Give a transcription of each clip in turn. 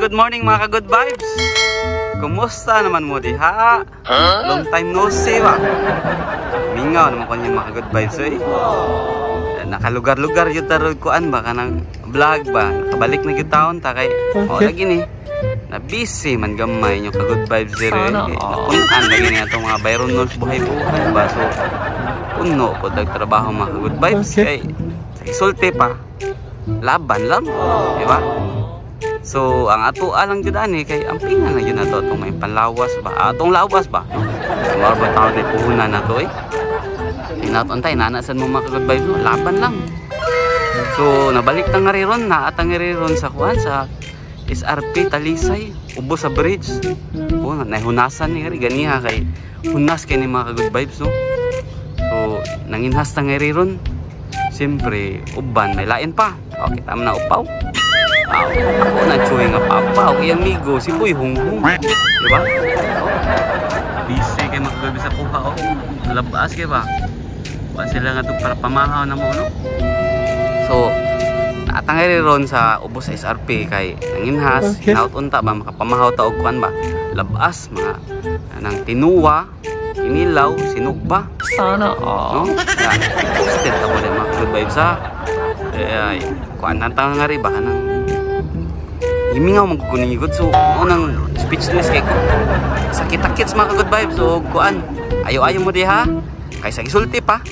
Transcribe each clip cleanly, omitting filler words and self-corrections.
Good morning mga ka-good vibes. Kumusta naman mo diha? Huh? Long time no see ba? Mingaw naman ko niya mga ka-good vibes eh. Nakalugar-lugar yun tarod kuan ba kanang vlog ba? Nakabalik na gyud taon ta kay oh lagi ni. Na busy man gamay nyo ka-good vibes dire. Napunan lagi ni atong mga Byron Knowles buhay-buhay ba? So puno po trabaho mga ka-good vibes kay isulti pa. Laban lang, di ba? So, ang ato alang jud ani kay ampingan na jud nato atong may panlawas ba? Atong lawas ba? No? Mao ba taon ni puhunan nato eh. Tinaton tay nana sad mo mga ka-good vibes no? Laban lang. So, nabalik ta nga ron, naatang nga ron sa kuan sa SRP Talisay, ubos sa bridge. Oh, nahunasan ni ganiha kay hunas kay ni mga ka-good vibes no. So, nanginhas ta nga ron. Siyempre, uban may lain pa. Okay, tama na upaw. Ako na chewy nga papa, okay amigo, si Boy Hunghung. Di ba? Oh. Busy kay mga ka-good vibes sa kuha oh. Labas kay ba? Wa sila nga para pamahaw na mo no. So, naatangay ron sa ubos sa SRP kay nanginhas, okay. Hinaut unta ba makapamahaw ta og kuan ba? Labas mga anang tinuwa, kinilaw, sinugba. Sana all. No? Yan. Posted ako din mga ka-good vibes ha. Ay, kuan na ta nga ri ba kanang himingaw magkukunigod. So, unang speechless kay ko. Sakit-sakit sa mga ka-good vibes. So, kuan, ayo-ayo mo diha. Kaysa gisulti pa.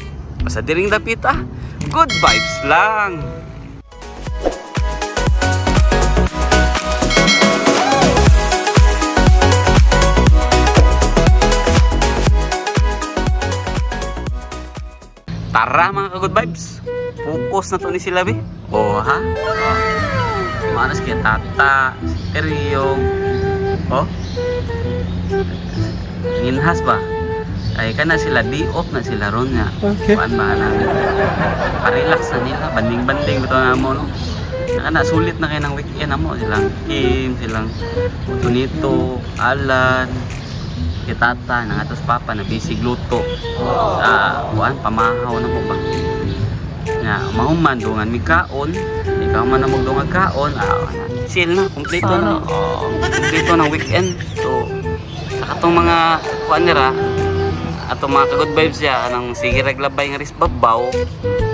Basta diring dapit ah. Good vibes lang. Tara mga ka-good vibes. Focus na to ni sila be. Oh ha? Oh. Manas kay Tata, si Teryong. Oh. Nginhas ba? Ay kana sila di off na sila ron nga. Okay. Kuan ba na? Pa-relax na nila, banding-banding bitaw na mo no. Kana sulit na kay nang weekend na mo silang Kim, silang Tunito, Alan, kay Tata, nang atos papa na busy luto sa kuan pamahaw na mo ba. Nga mahuman dungan mi kaon, ikaw man na magdungag kaon, chill na, kompleto na. Kompleto ng weekend. So, sa katong mga kuan nira, atong mga ka-good vibes siya, anang sige raglabay nga ris babaw.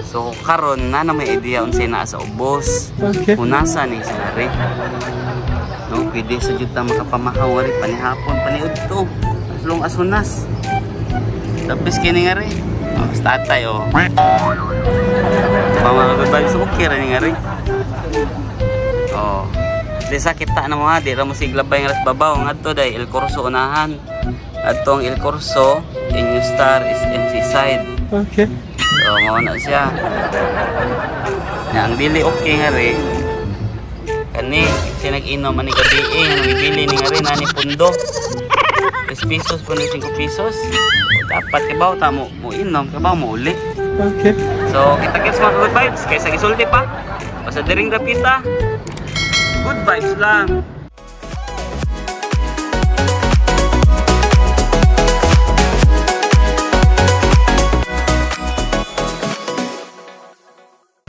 So, karon na na may idea unsay naa sa ubos. Okay. Hunasa ni sila ri. No, pwede sa jud ta makapamahaw ri panihapon, paniudto. As long as hunas. Tapos kini nga ri. Oh, tatay oh. Diba mga good vibes, okay ra ni nga ri. Oh. Di sa kita na mo ha, di ra mo siglabay nga ras babaw ngadto day El Corso unahan. Adto ang El Corso, New Star is MC side. Okay. So mao na siya. Na ang dili okay nga ri. Kani si nag-inom ani gabi eh, nga nagibili ni nga ri nani pundo. 3 pesos po ni 5 pesos. O, dapat kibaw ta mo mo inom, kibaw mo uli. Okay. So kita-kits mga good vibes kaysa gisulti pa. Basta diring dapita. Good vibes lang.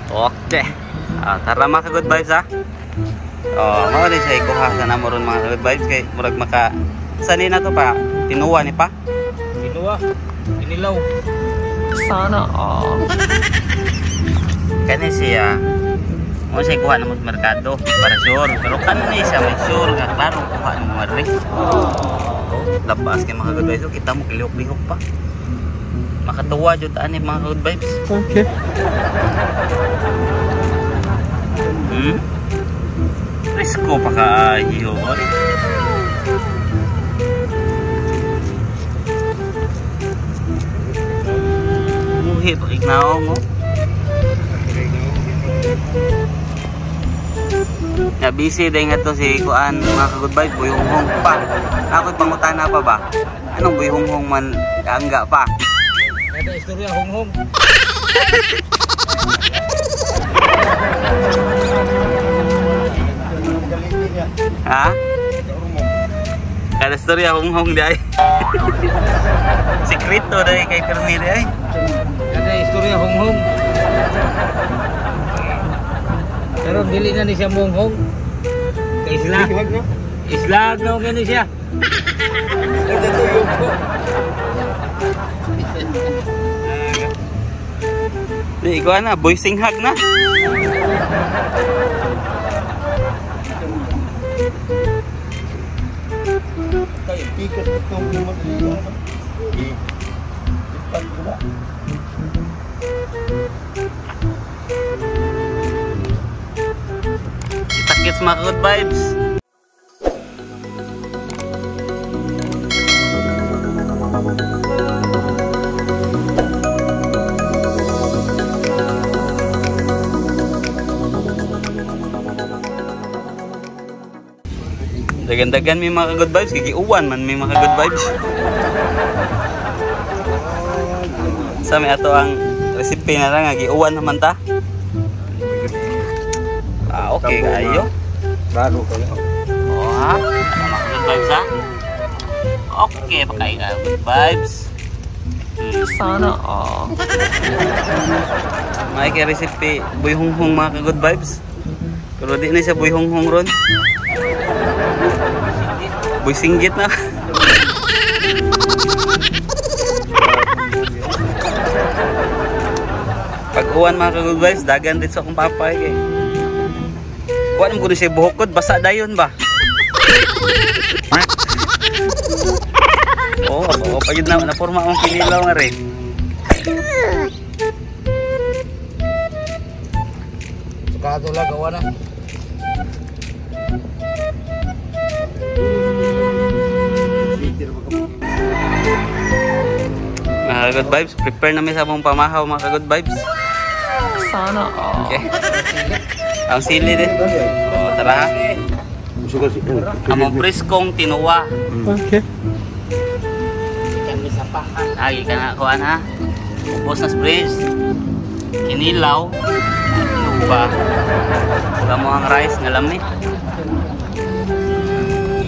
Okay. Tara mga ka-good vibes ha. Oh, mao din siya ikuha sa namo ron mga ka-good vibes kay murag maka sani na to pa tinuwa ni pa. Tinuwa. Inilaw. Sana all. Kani siya. Mo siya kuha namo sa merkado para sure. Pero kani siya may sure nga klaro kuha namo nga ri. Oh, labas kay mga good vibes. So, kita mo kilihok-lihok pa. Makatuwa jud ani mga good vibes. Okay. Presko pa kaayo oy. Lahi pagignaong oh. Ya busy day nga to si kuan mga ka-good vibe buyhonghong pa. Ako'y pangutana pa ba? Anong buyhonghong man kaangga pa? Kada istorya honghong. Ha? Kada istorya honghong day. Sekreto day kay Kermi day. Kada istorya honghong. Pero dili na ni siya monghong. Kay isla. Isla na gani siya. Di ikaw na, boy singhag na. Kita-kits mga good vibes. Dagan-dagan may mga good vibes, gigiuwan man may mga good vibes. Sa may ato ang recipe na lang, giuwan naman ta. Ah, okay kayo. Bago kayo. Oh, ha? Mga good vibes ha? Okay, pakain ka good vibes. Sana all. May kay recipe buyhonghong mga good vibes. Pero di na siya buyhonghong ron. Boy singgit na. Pag uwan mga ka-good vibes, dagan dito sa akong papa eh. Kuan mo kuno siya buhokod, basa dayon ba? Oh, oh, pagid na naporma akong kinilaw nga rin. Sukato lang gawa na. Mga ka-good vibes, prepare na mi sa among pamahaw mga ka-good vibes. Sana all. Okay. Ang sili din. Oh, tara ha. Among preskong tinuwa. Okay. Ikan mi sa paha. Agi ka na kuan ha. Ubos na bridge. Kinilaw. Lupa. Ug ang rice nga lami.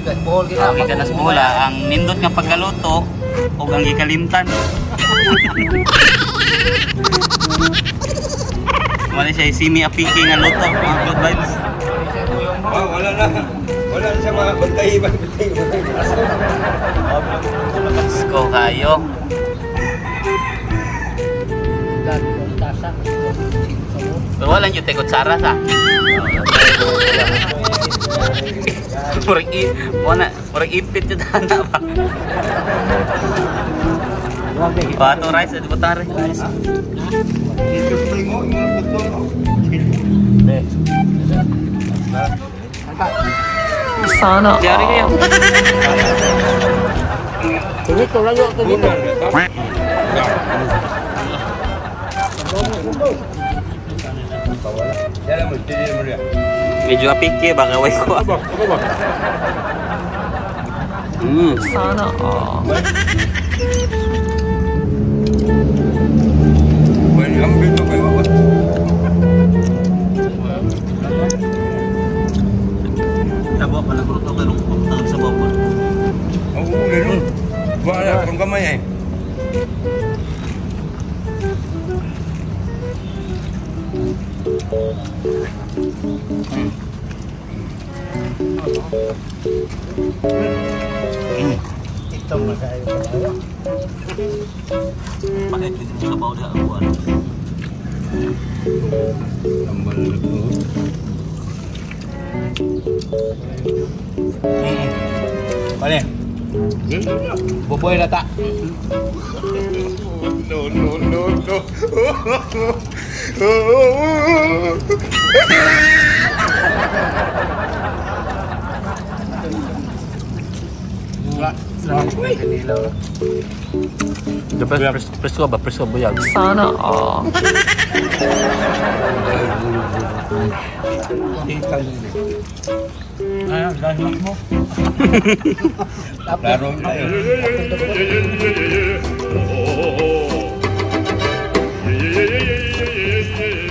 Ikan bohol kita. Okay ka na sa bola. Ang nindot nga pagkaluto ug ang gikalimtan. Mali siya simi apiki nga luto mga good vibes. Oh, wala na. Wala na siya mga bantay, bantay, bantay. Let's go kayo. Pero wala yung kutsara sa. Murag i, wala, murag ipit yung dana ba. Bato rice at butare. Sana Diari kayo. all. Dito layo to dito. Medyo apiki baka way ko. Sana all. Tabo pa nagluto kay rong sa babo. Oo, ganun. Wala akong kamay eh. Ito magayo pa. Bakit dito sa bawo da ako ano? Tambal ko. Pare. Boboy na ta. No, no, no, no. The best presko ba? Presko buyag. Sana all. Ay, dahil mo. Laro tayo. Yeah.